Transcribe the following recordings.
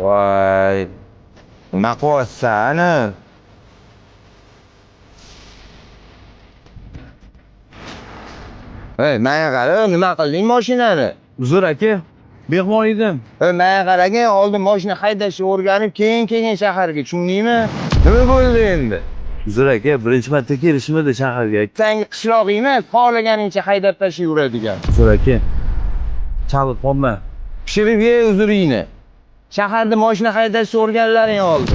Voy. Nima qilyapsan? Ey, menga qara, nima qilding mashinani? Uzr aka, mehmon edim. Ey, menga qaragin, oldin mashina haydashni o'rganib, keyin kelgin shaharga, tushundingmi? Nima bo'ldi endi? Uzr aka, birinchi marta kelishim edi shaharga. Senga qishloq emas, xohlaganingcha haydab tashlayveradigan. Uzr aka. Chalib qolma. Pishirib ye uzringni. Shaharda mashina haydashni o'rganlaring oldi.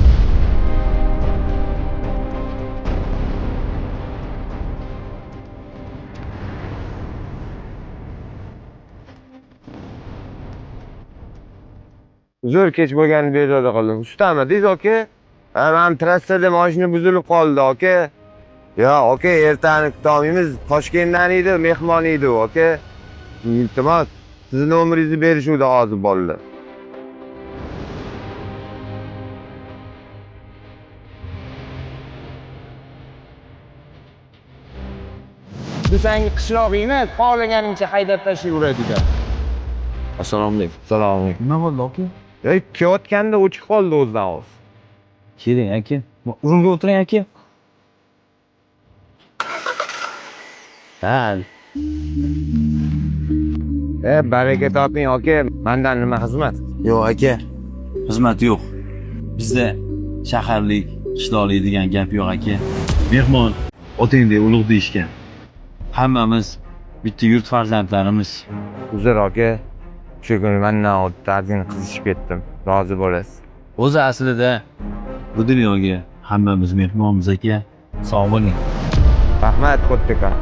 Uzr, kech bo'lganini bezovta qildim. Ustamidingiz aka? Ha, men trassada mashina buzilib qoldi aka. Yo, aka, ertani kutolmaymiz. Toshkentdan edi, mehmon edi u aka. Iltimos, sizni nomeringizni berishuvdi hozir bolalar. Bu senga qishloq emas, xohlaganingcha haydab tashlayveradigan. Assalomu alaykum. Assalomu alaykum. Nima bo'ldi aka? Ey, kelayotganda o'chib qoldi o'zidan o'zi. Keling aka. O'ringa o'tiring aka. Ha, Baraka toping aka, mandan nima xizmat? yo'q aka. Xizmat yo'q. Bizda shaharlik, qishloqlik degan gap yo'q aka. Mehmon otangdek ulug' deyishgan. Hammamiz bitta yurt farzandlarimiz. Uzr aka, o'sha kuni mandan o'tdi, ozgina qizishib ketdim. Rozi bo'lasiz. O'zi aslida bu dunyoga hammamiz mehmonmiz aka. Sog' bo'ling. Rahmat kattakon.